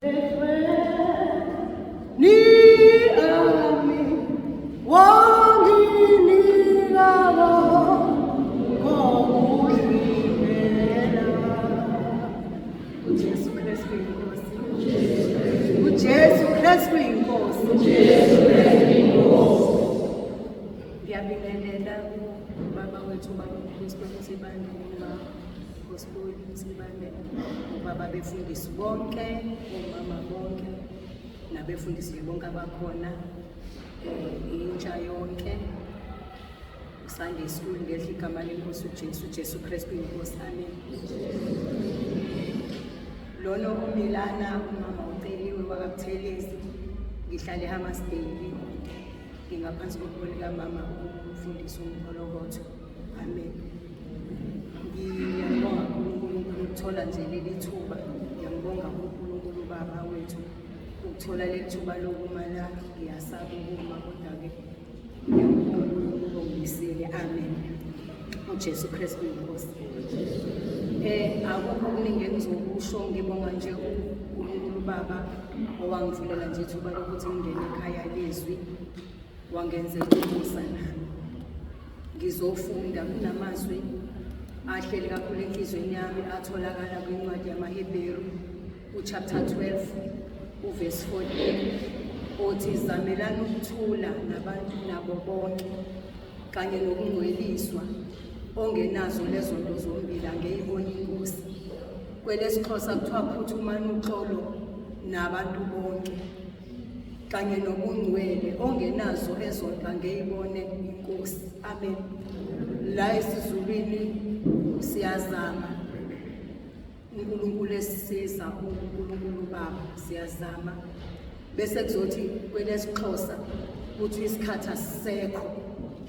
Ni ami wanginika kokudlulela. UJesu Kristu inkosi. UJesu Kristu inkosi. UJesu Kristu inkosi. Ngiyabingelela ubaba wethu ubaba uMkristu Nsibande noma Gospel Nsibande, ubaba befundisi bonke, omama bonke nabefundisi bonke abakhona, intsha yonke. Sunday school ngehle igama lenkosi uJesu, uJesu Kristu inkosi. Amen. Lona omilana umama uCeliwe wakaButhelezi, ngihlala eHammarsdale. Ngingaphansi kobuholi kamama umfundisi uMholokotho. Amen. Ngiyabonga uNkulunkulu ukuthola nje leli thuba. Ngiyambonga uNkulunkulu baba wethu ukuthola leli thuba lokuma la. Ngiyasaba ukuma kodwa-ke ngiyambonga uNkulunkulu ongibuyisile. Amen. UJesu Kristu inkosi. Akukho okuningi engizokusho, ngibonga nje uNkulunkulu baba owangivulela nje ithuba lokuthi ngingene ekhaya lezwi, wangenzela umusa nami. Ngizofunda kunamazwi ahleli kakhulu enhliziyweni yami atholakala kwincwadi yamaHebheru uchapter 12 uverse 14 othi zamelani ukuthula nabantu nabo bonke kanye nokungcweliswa, ongenazo lezo nto zombili angeyibona inkosi. KwelesiXhosa kuthiwa phuthumani uxolo nabantu bonke kanye nobungcwele, ongenazo ezonto angeyibone inkosi. Amen. La esiZulwini siyazama uNkulunkulu esisiza, uNkulunkulu Baba siyazama, bese kuzothi kwelesiXhosa kuthi isikhathi asisekho,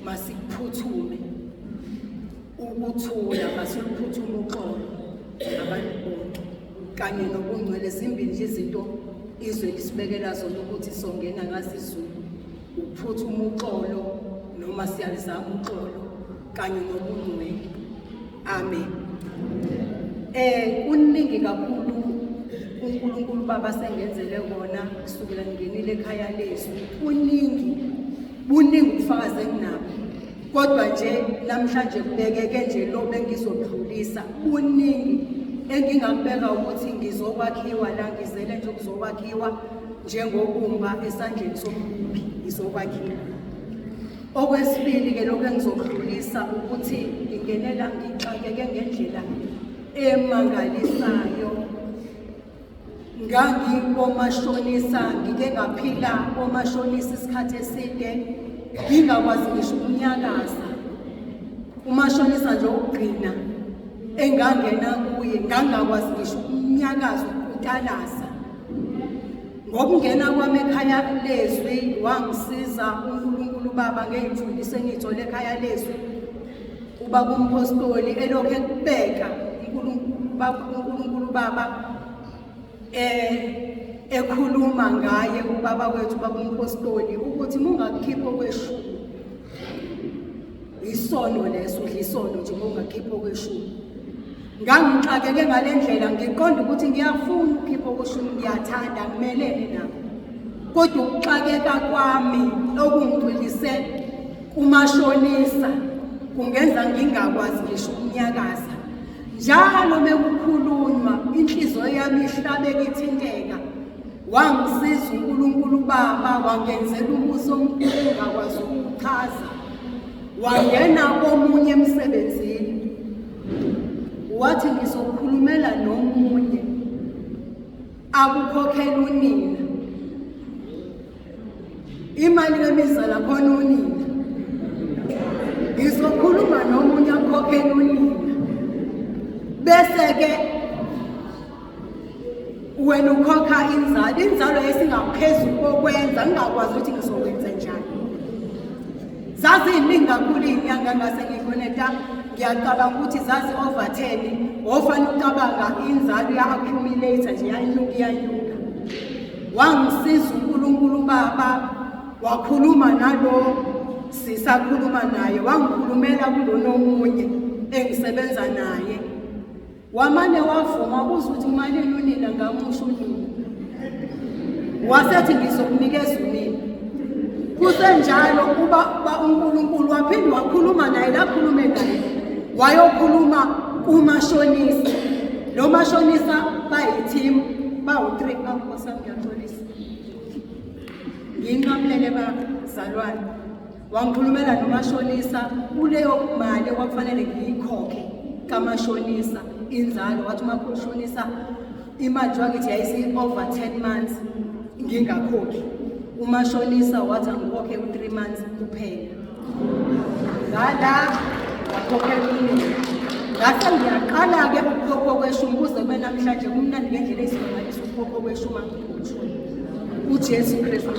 masikuphuthume ukuthula, masiluphuthume uxolo nabantu bonke kanye nobungcwele. Zimbili nje izinto izwe lisibekela zona ukuthi songena ngazo izulu, ukuphuthuma uxolo noma siyalizama uxolo kanye nobungcwele. Amen. Kuningi kakhulu uNkulunkulu Baba sengenzele kona kusukela ngingenile ekhaya lezwi. Kuningi, buningi ubufakazi enginabo. Kodwa nje namhlanje kubekeke nje lo bengizodlulisa, buningi engingakubeka ukuthi ngizokwakhiwa la, ngizele nje ukuzokwakhiwa njengobumba esandleni sombumbi, ngizokwakhiwa. Okwesibili-ke lokhu engizokudlulisa ukuthi ngingenela ngixakeke ngendlela emangalisayo. Ngangikomashonisa, ngike ngaphila komashonisa isikhathi eside, ngingakwazi ngisho ukunyakaza. Umashonisa nje wokugcina engangena kuye, ngangingakwazi ngisho ukunyakaza, ukutalaza. Ngokungena kwami ekhaya lezwi wangisiza uNkulunkulu Baba ngey'mfundiso engiyithole ekhaya lezwi. Ubaba umpostoli elokhu ekubeka uNkulunkulu Baba ekhuluma ngaye ubaba wethu ubaba umpostoli ukuthi mungakukhipha okweshumi, isono leso, udla isono nje mungakhipha okweshumi. Ngangixakeke ngale ndlela ngiqonda ukuthi ngiyafuna ukukhipha okweshumi, ngiyathanda, ngimelene nakho, kodwa ukuxakeka kwami okungigcwilise kumashonisa kungenza ngingakwazi ngisho ukunyakaza. Njalo mekukhulunywa inhliziyo yami ihlabeka ithinteka. Wangisiza uNkulunkulu Baba, wangenzela umusa omkhulu engingakwazi ukuwuchaza. Wangena komunye emsebenzini wathi ngizokhulumela nomunye akukhokhela unina imali kamizala khona unina, ngizokhuluma nomunye akukhokhela unina, bese-ke wena ukhokha inzalo. Inzalo esingaphezulu kokwenza, ngingakwazi ukuthi ngizokwenza njani. Zaziningi kakhulu iy'nyanga ngase ngikoneta, ngiyacabanga ukuthi zazi over 10. Wofane ucabanga inzalo iya-accumulate nje, iyanyuka iyanyuka. Wangisiza uNkulunkulu Baba, wakhuluma nalo sisakhuluma naye, wangikhulumela kulona omunye engisebenza naye, wamane wavuma. Wabuza ukuthi malini unina, ngamusho unina. Wasethi ngizokunikeza unina. Kusenjalo uba uNkulunkulu waphinde wakhuluma naye lakhulume naye. Wayokhuluma kumashonisa. Lo mashonisa bayi-team bawu-3 awu Nkosi yami ngiyaxolisa. Nginqamulele bazalwane. Wangikhulumela nomashonisa kuleyo mali okwakufanele ngiyikhokhe kamashonisa inzalo wathi umashonisa imali njengoba ngithi yayisi-over 10 months ngingakhokhi umashonisa wathi angikhokhe u-3 months kuphela ngala ngakhokhela umnini ngase ngiyaqala-ke ukukhokho kweshumi kuze kube namhlanje kumnandi ngendlela eyisimangaliso ukukhokho kweshumi uJesu Kristu.